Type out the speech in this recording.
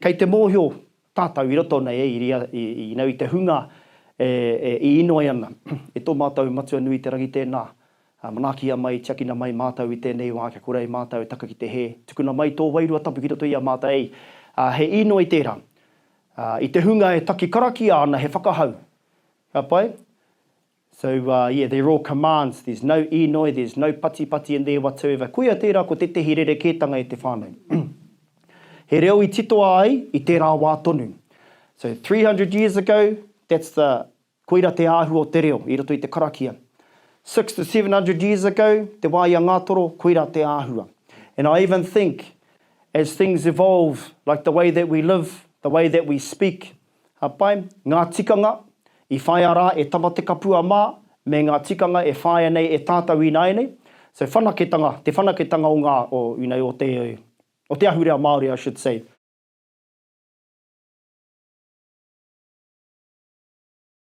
Kei te mōhio tātou i roto nei, i, i, you know, i te hunga e, e, i inoi ana, e tō mātou Matua nui i te rangi tēnā, manaakihia mai, tiakina mai mātou i tēnei wā kia kore ai mātou e taka ki te hē, tukuna mai tō Wairua Tapu ki roto i a mātou, ei, ā, he inoi tērā. Ā, i te hunga e taki karakia ana he whakahau. Ka pai? So, uh, yeah, they're all commands, there's no inoi, there's no patipati in there whatsoever. Koia tērā ko tētehi rerekētanga e te whānau. He reo i titoa ai i tērā wā tonu. So, 300 years ago, that's the, koira te āhua o te reo i roto i te karakia. 6 to 700 years ago, te wā i a Ngātoro, koira te āhua. And I even think, as things evolve, like the way that we live, the way that we speak, Ka pai, ngā tikanga i whāia rā e Tamatekapua mā, me ngā tikanga e whāia nei e tātou ināianei. So whanaketanga, te whanaketanga o ngā, o, you know, o te, o te ahurea Māori, I should say.